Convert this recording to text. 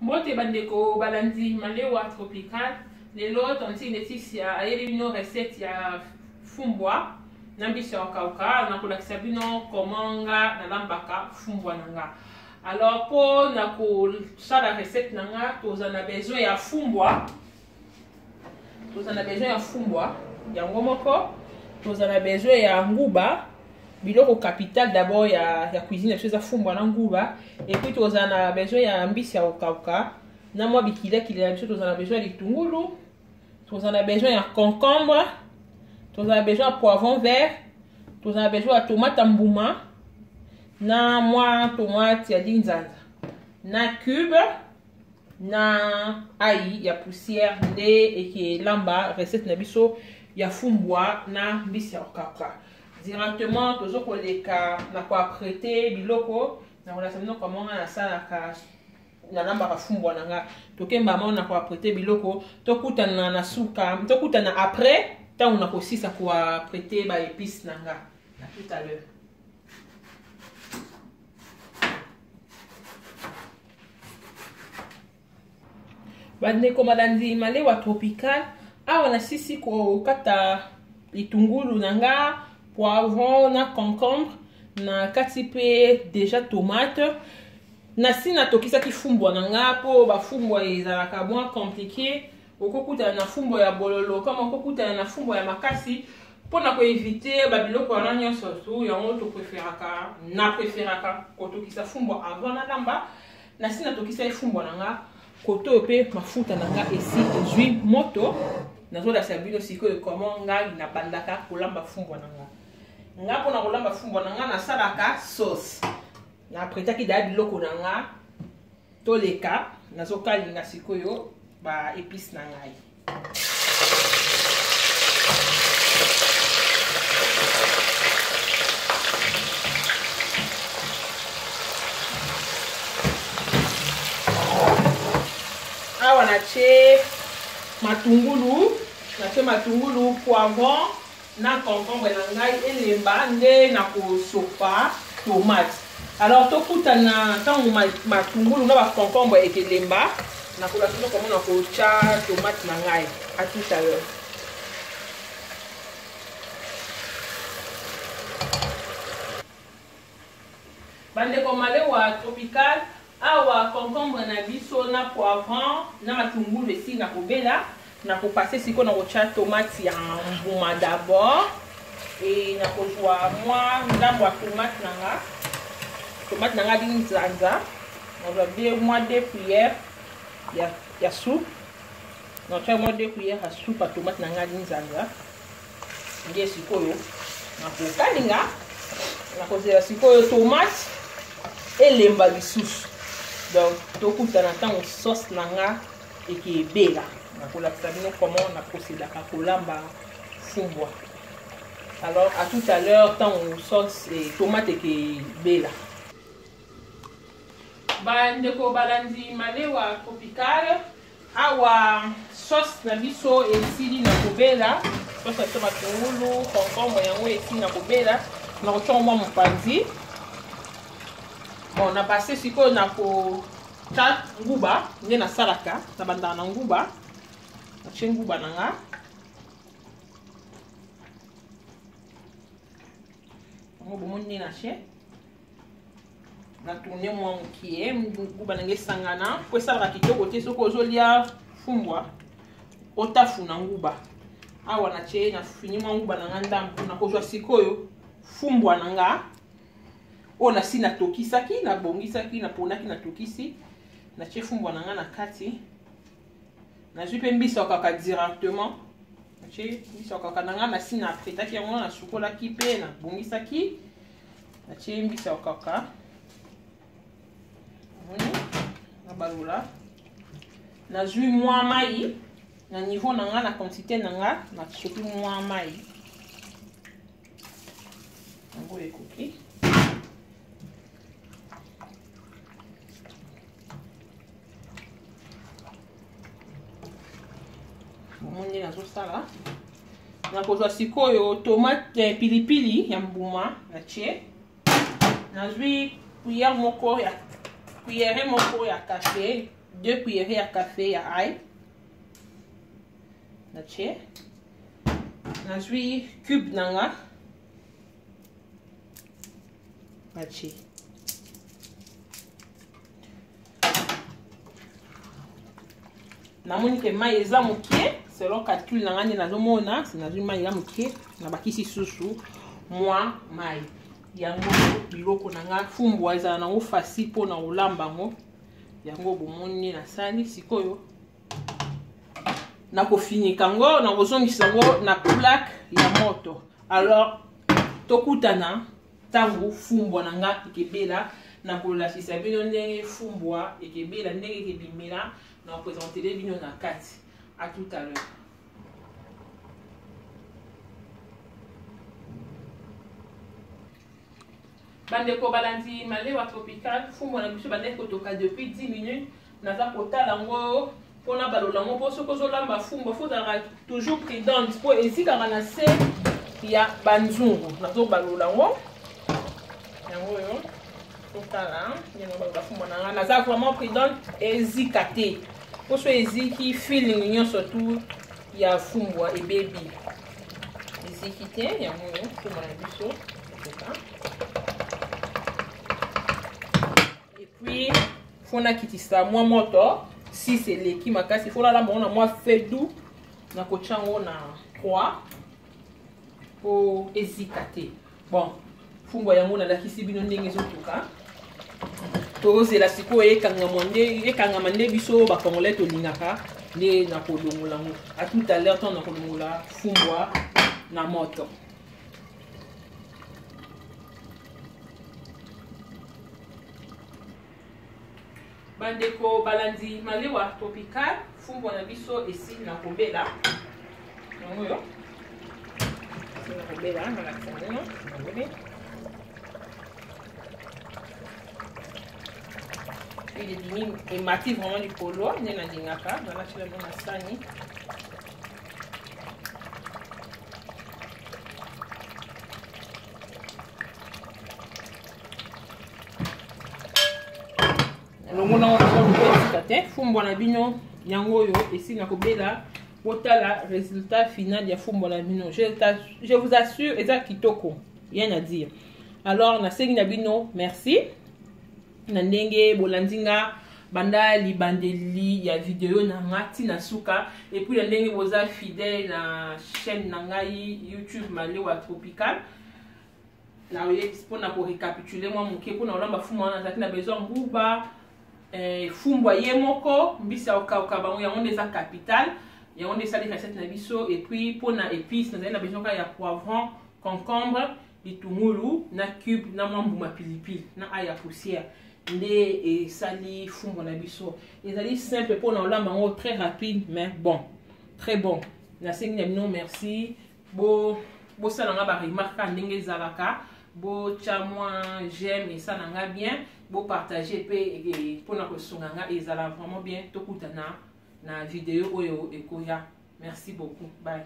Mbote bandeko balandi malewa tropical lelo tantine Leticia ayeli bino recette ya fumbwa na mbisi ya kokauka. Nakolakisa bino comment nga nalambaka fumbwa na nga. Alors mpo na kosala recette na nga, toza na besoin ya fumbwa, toza na besoin ya fumbwa yango moko, toza na besoin ya nguba, biloko capital d'abord ya cuisine na biso eza fumbwa na nguba. Et puis toza na besoin ya mbisi ya kokauka na mwa bikilakila na biso, toza na besoin ya litungulu, toza na besoin ya concombre, toza na besoin ya poivron vert, toza na besoin ya tomate ya mbuma na mwa tomate ya linzanza na cube na ail ya poussière nde ekelamba recette na biso ya fumbwa na mbisi ya kokauka. Directement tozo koleka na koapprêter biloko. Nakolakisa bino comment nga nasalaka, nalambaka fumbwa na nga. Tokemba mao na koapprêter biloko, tokutana na suka, tokutana après ntango nakosisa koapprêter ba épices na nga. À tout à l'heure. Bandeko malandi malewa tropical, awa nasisi kokata litungulu na nga, poivron na concombre, na kati mpe deja tomate. Nasi natokisaki fumbwa na nga, mpo bafumbwa ezalaka mwa compliqué, okokutana na fumbwa ya bololo kama okokutana na fumbwa ya makasi. Mpona koevite babiloko wana nyonso tu, yango topréféraka, na préféraka kotokisa fumbwa avant nalamba. Nasi natokisa ye fumbwa na nga, koto oyo mpe mafuta na nga esi ezwi moto. Nazolakisa bino sikoyo comment ngai nabandaka kolamba fumbwa na nga. Nga mpona kolamba fumbwa na nga, nasalaka sauce, napretaki daya biloko na nga. Toleka, nazokalinga sikoyo ba épices na ngai. Awa natie matungulu, natie matungulu, poivron na concombre na ngai elemba, nde nakosopa tomate. Alors tokutana ntango matungulu na baconcombre ekelemba, nakolakisa bino comment nakotya tomate na ngai. À tout à l'heure. Bandeko malewa tropical, awa concombre na biso na poivron na matungulu esi na kobela, nakopase sikoyo na kotya tomate ya mbuma d'abord e nakozwa mwa ndambo ya tomate na nga, tomate na nga linzanza, nazwa mwa 2 cuillères ya soupe, natya mwa 2 cuillères ya soupe ya tomate na nga linzanza. Nde sikoyo nakokalinga, nakozela sikoyo tomate elemba lisusu. Donc tokutana ntango sauce na nga ekebela, nakolakisa bino comment naprosedaka kolamba fumbwa. Alors à tout à l'heure ntango sauce e tomate ekebela. Bandeko balandi malewa tropical, awa sauce na biso esili na kobela. Sauce na biso matungulu, concombre yango esili na kobela, nakotia mwa mopanzi. Bon, na passe sikoyo na kotya nguba. Nde nasalaka, nabandaka na nguba, natie nguba na nga yango. Bomoni nde natie, na tourne mwa mokie nguba na nga esangana, po esalaka kitoko te soki ozolia fumbwa otafuna nguba. Awa natie, nafini mwa nguba na nga ndambo. Nakozwa sikoyo fumbwa na nga oyo nasi natokisaki, nabongisaki, naponaki, natokisi, natie fumbwa na nga na kati. Nazwi mpe mbisi ya kaka directement, natie mbisi ya kaka na nga, nasi na apretaki yango, nasukolaki mpe nabongisaki, natie mbisi ya kaka. Omoni, nabalola, nazwi mwa mai na niveau na nga, na quantité na nga, nasopi mwa mai yango ekoki. Bomoni nde nazosala, nakozwa sikoyo tomate, pilipili ya mbuma natie, nazwi cuillère moko ya cuillère moko ya café. 2 cuillère ya café ya ail natie, nazwi cube na nga natie. Namoni ke mai eza moke selon calcul na nga nde nazomona, nazwi mai eza moke, nabakisi susu mwa mai. Yango biloko na nga, fumbwa ezala nango facile mpona kolamba yango. Yango bomoni nasali sikoyo, nakofinika yango, nakozongisa yango na plaque ya moto. Alors tokutana ntango fumbwa na nga ekebela, nakolakisa bino ndenge fumbwa ekebela, ndenge ekebimela, nakopresentele bino na kati. À tout à l'heure. Bandeko balandi Malewa Tropical, fumbwa na biso bandeki kotoka depuis 10 minutes. Naza kotala yango mpona balola yango, mpo soki ozolamba fumbwa fo ozalaka toujours prudente mpo ezikaka na se ya banzungu. Nazobalola yango, yango oyo totala ndenge balola fumbwa na nga. Naza vraiment prudente ezika te, mpo so eziki feeling nyonso tu ya fumbwa ebebi. Eziki te, yango oyo fumbwa na biso etoka. Et puis fo nakitisa mwa moto 6 eleki makasi, fo nalamba ngo na mwa feu doux, nakotya yango na 3 mpo ezika te. Bon, fumbwa yango nalakisi bino ndenge ezotoka. Tozela sikoyo ekangama nde, ekangama nde biso bacongolais tolingaka nde nakolongola yango. À tout à l'heure ntango nakolongola fumbwa na moto. Bandeko balandi Malewa Tropical, fumbwa na biso esili na kobela. Yango oyo esili na kobela, nalakisa bino yango. Ebimi, emati vraiment likolo nde nalingaka. Nalati yango na sani. Longola ngo te, fumbwa na bino yango oyo esili na kobela. Botala résultat final ya fumbwa na bino. Je vous assure, eza kitoko, rien à dire. Alors nasengi na bino merci na ndenge bolandi nga banda libandeli ya video na nga ntina suka, et puis na ndenge boza fidèle na chaîne na ngai YouTube Malewa Tropical. Naoyebisi mpona korécapitule mwa moke mpona kolamba fumbwa wana, nazalaki na besoin nguba, fumbwa ye moko, mbisi ya kokauka bango, yango nde eza capital, yango nde esali recette na biso. Et puis mpona épice nazali na besoin kaka ya poivron, concombre, litungulu na cube na mwa mbuma pilipili na ail ya poussière, nde esali fumbwa na biso. Ezali simple mpona kolamba yango, très rapide mais bon, très bon. Nasengi na bino merci, bosala nga baremarque kaka ndenge ezalaka, botya mwa j'aime, esala nga bien, bopartage mpe mpona kosunga nga, ezala vraiment bien. Tokutana na video oyo ekoya. Merci beaucoup, bye.